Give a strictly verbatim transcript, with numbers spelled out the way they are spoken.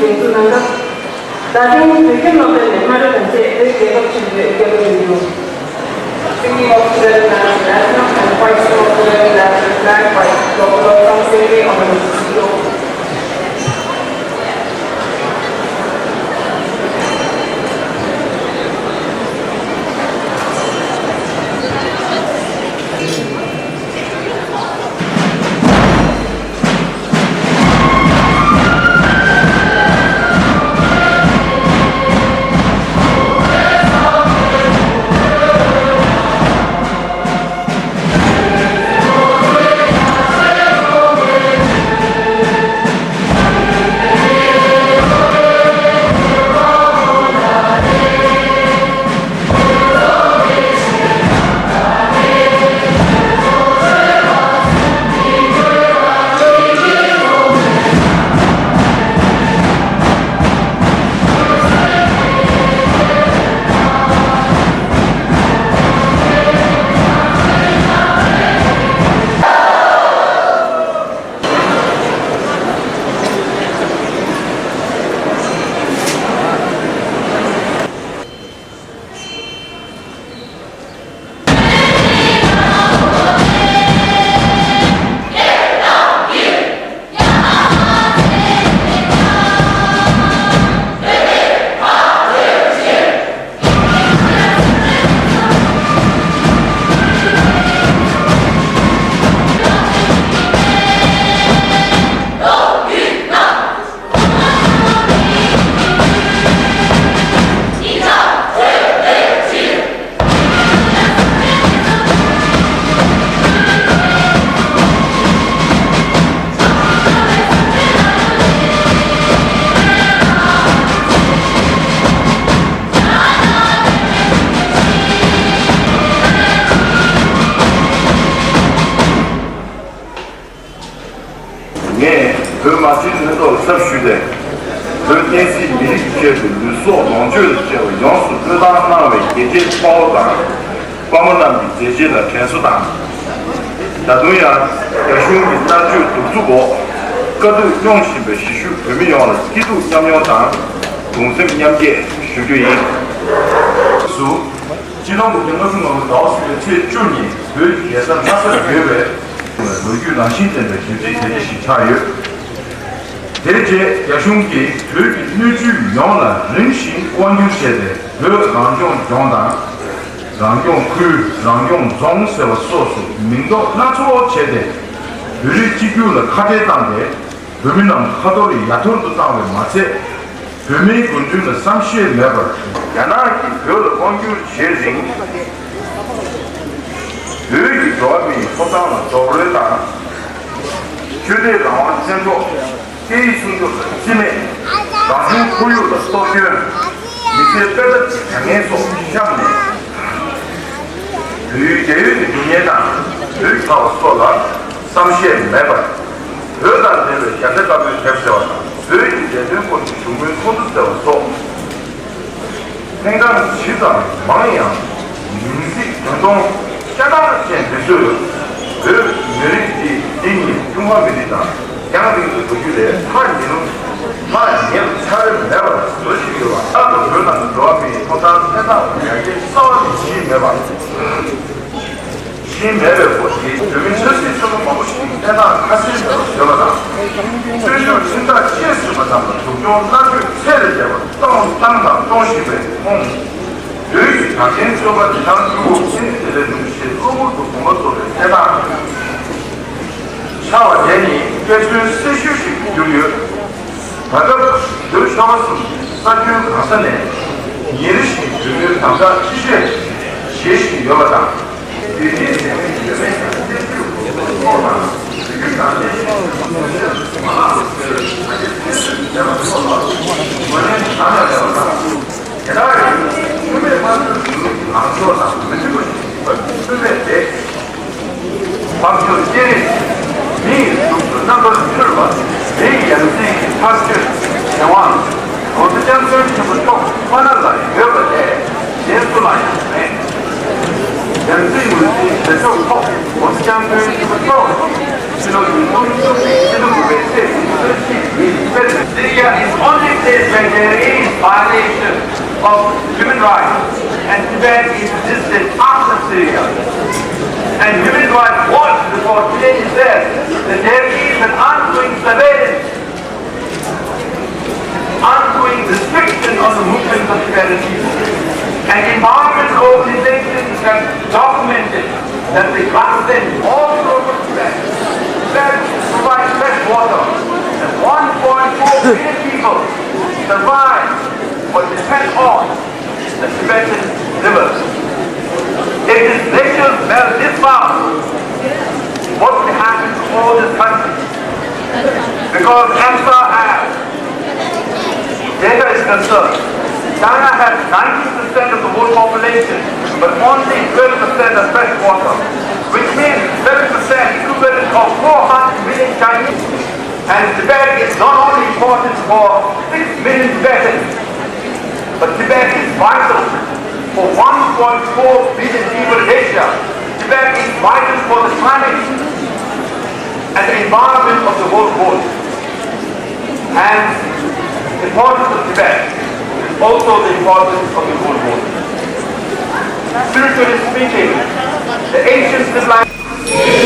ཡིན་ཚུལ་གནང་སྐབས། རྡ་སྟེང་བོད་ཁྱིམ་སློབ་གྲྭ་ནས་སྨ་ར་དང་བཅས་བོད་རྒྱལ་ཁབ་ཆེན་པོའི་རྒྱལ་པོ་ཡིན་འདུག Speaking of President National Anthem and Vice President National Flag by Doctor Thamsiri Amanu. ངས་བོད་མ་ཆེན་མཐུན་ཚོགས་ལ་ཚབ་ཞུས་ཏེ། བོད་བསྟན་སྲིད་མི་རིགས་ཆེད་དུ་ལུས་སྲོག་ལོངས་སྤྱོད་དང་བཅས་པ་ཡོངས་སུ་བློས་བཏང་གནང་བའི་རྒྱལ་གཅེས་དཔའ་བོ་དང་དཔའ་མོ་རྣམས་ཀྱི་མཛད་རྗེས་ལ་དྲན་གསོ་དང་། ད་དུང་ཡང་རྒྱ་གཞུང་གི་མནར་གཅོད་གདུག་རྩུབ་འོག་དཀའ་སྡུག་མྱོང་བཞིན་པའི་གཞིས་བཞུགས་བོད་མི་ཡོངས་ལ་སྐྱིད་སྡུག་མཉམ་མྱོང་དང་གདུང་སེམས་མཉམ་སྐྱེད་ཞུ་རྒྱུ་ཡིན། སུ། སྤྱི་ལོ་ཉིས་སྟོང་ལྔ་བཅུ་ང་དགུ་ཟླ་བ་གསུམ་པའི་ཚེས་བཅུ་ཉིན་བོད་ཀྱི་རྒྱལ་ས་ལྷ་སར་ཡོད་པའི་ལོ་རྒྱུས་རང་བཞིན་ལྡན་པའི་དུས་ཚིགས་དེ་འདྲ་ཞིག་ཆགས་ཡོད། དེ་རྗེས་རྒྱ་གཞུང་གིས་བོད་ཀྱི་སྣོད་བཅུད་ཡོངས་ལ་རིམ་བཞིན་དབང་བསྒྱུར་བྱས་ཏེ། བོད་རང་སྐྱོང་ལྗོངས་དང་། རང་སྐྱོང་ཁུལ། རང་སྐྱོང་རྫོང་ཟེར་བ་སོགས་སུ་མིང་འདོགས་སྣ་ཚོགས་བྱས་ཏེ། བོད་རིགས་གཅིག་གྱུར་ལ་ཁ་བྲལ་བཏང་སྟེ། བོད་མི་རྣམས་ཁ་འཐོར་ཡ་འཐོར་དུ་བཏང་བས་མ་ཚད། བོད་མིའི་དགོས་འདུན་ལ་བསམ་ཤེས་མེད་པར། རྒྱ་ནག་གིས་བོད་ལ་དབང་བསྒྱུར་བྱེད་རིང་། བོད་ཀྱི་འགྲོ་བ་མིའི་ཐོབ་ཐང་ལ་རྡོག་རོལ་དང་། ཆོས་དད་རང་དབང་བཙན་འཕྲོག་སྐད་ཡིག་སྲུང་སྐྱོབ་ལ་རྩིས་མེད། རང་བྱུང་ཁོར་ཡུག་ལ་གཏོར་སྐྱོན། མི་ཚེའི་དཔེ་ཐབས་ཀྱི་དྲ་ངན་སོགས་བཤམས་ནས། བོད་ཡུལ་རྒྱ་ཡུལ་དུ་འགྱུར་ཉེན་དང་། བོད་ཀྱི་ཚ་བ་སོགས་ལ་བསམ་ཤེས་མེད་པར། བོད་དང་འབྲེལ་བའི་ཞབས་ཕྱི་ལྟ་བུའི་དེབ་ཟེར་བ་དང་། བོད་ཀྱི་ལས་དོན་སྐོར་གྱི་བཞུགས་མོལ་ཚོགས་འདུ་ཟེར་བ་སོགས། ཐེངས་གྲངས་ཇི་ཙམ་མང་ཡང་། མིང་ཚིག་དོན་སྟོང་ཤ་སྟག་ཅན་འདི་ཚོས། བོད་མི་རིགས་འདི་འདི་ཉིད་ཀྲུང་ཧྭ་མི་རིགས་དང་རྒྱང་རིང་དུ་འགྲོ་རྒྱུ་ལས་ཐག་ཉེ་རུང་། ཐག་ཉེ་རུ་ཆ་རེ་མེད་པར་བཟོ་བཞིན་ཡོད་པ། ལྷག་ཏུ་བོད་ནང་དུ་འགྲོ་བ་མིའི་ཐོབ་ཐང་ཐད་གཏོང་ཡར་རྒྱས་གསར་བ་ཞིག་བྱས་མེད་པ། ཤེས་མེད་པའི་སྐོར་གྱི་བོད་མི་ཆབ་སྲིད་བཙོན་པ་མང་པོ་ཞིག་གནས་སྟངས་ཁ་གསལ་མེད་པར་བཟོས་པ་དང་། བཙོན་འཇུག་ཁྲིམས་ཐག་བཅད་ཟིན་པ་རྣམས་ལ་སྡུག་སྦྱོང་མནར་གཅོད་ཚད་ལས་བརྒལ་བ་གཏོང་བཏང་དང་གཏོང་བཞིན་པའི་ཁོངས། བོད་ཀྱི་གྲགས་ཅན་རྩོམ་པ་རིན་ཐང་སྐྱོ་བོ་ཀུན་བདེ་ལེགས་རིན་པོ་ཆེ་གློ་བུར་དུ་དགོངས་པ་རྫོགས་པའི་གནས་སྟངས། ཆགས་པ་དེ་ནི་དཔེ་མཚོན་གསལ་ཤོས་ཤིག་གྱུར་ཡོད། ད་སྐབས་བོད་ཤོག་ཁག་གསུམ་ས་ཁྱོན་གང་ས་ནས་ཉིན་རེ་བཞིན་བོད་མིར་དམ་དྲག་ཅི་ཆེ་བྱེད་བཞིན་ཡོད་པ་དང་། དེ་ནི་ནད་མེད་ཡོད་མེད་ཀྱང་བསྟན་བཅོས་ཀྱི་ཐོག་དང་། དུས་རྒྱུན་དང་ལས་གཞི་མ་ལག་ལ་སོགས་ཐ་སྙད་ཐེར་འདོན་བྱས་པ་སོགས་ལ་ངོས་ལེན་གང་ཡང་མེད་པ་དང་། དེ་དག་གིས་མཐུན་མེད་དམར་པོའི་ལངས་ཕྱོགས་དང་མི་མཐུན་པ་ཞིག་ཡིན་པ་མཐུན་མེད་དེ། དཔལ་འབྱོར་སྐྱེ་རིང་མི་ཡི་གཟུགས་སུ་རྣམ་པར་འཕྲུལ་བ། མི་ཡི་ཡང་སྲིད་ཀྱི་ཐག་གཅོད་བྱེད་དབང་༸གོང་ས་༸སྐྱབས་མགོན་ཆེན་པོ་མཆོག་ཁོ་ན་ལ་ཡོད་པ་ལས་གཞན་སུ་ལ་ཡང་མེད། ཡང་སྲིད་ངོས་འཛིན་བྱེད་ཕྱོགས་ཐོག་༸གོང་ས་༸སྐྱབས་མགོན་ཆེན་པོ་མཆོག་གིས་སྤྱི་ལོ་ཉིས་སྟོང་བཅུ་གཅིག་ཕྱི་ཟླ་དགུ་པའི་ཚེས་ཉི་ཤུ་རྩ་གཅིག་ཉིན་དཔེར་ན། India is only There is violation of human rights, and Tibet is listed after Syria. And Human Rights Watch report clearly says that there is an ongoing surveillance, ongoing restriction on the movement of Tibetan people. And environmental organizations have documented that the grassland all over Tibet, Tibet provides fresh water, and one point four billion people survive or depend on the Tibetan rivers. If these glaciers melt this fast, what will happen to all this country? Because as far as data is concerned, China has ninety percent of the world population, but only twelve percent of fresh water, which means seven percent, equivalent of four hundred million Chinese. And Tibet is not only important for six million Tibetans, but Tibet is vital for one point four billion people in Asia. Tibet is vital for the climate and the environment of the whole world. And the importance of Tibet is also the importance of the whole world. Spiritually speaking, the ancient civilization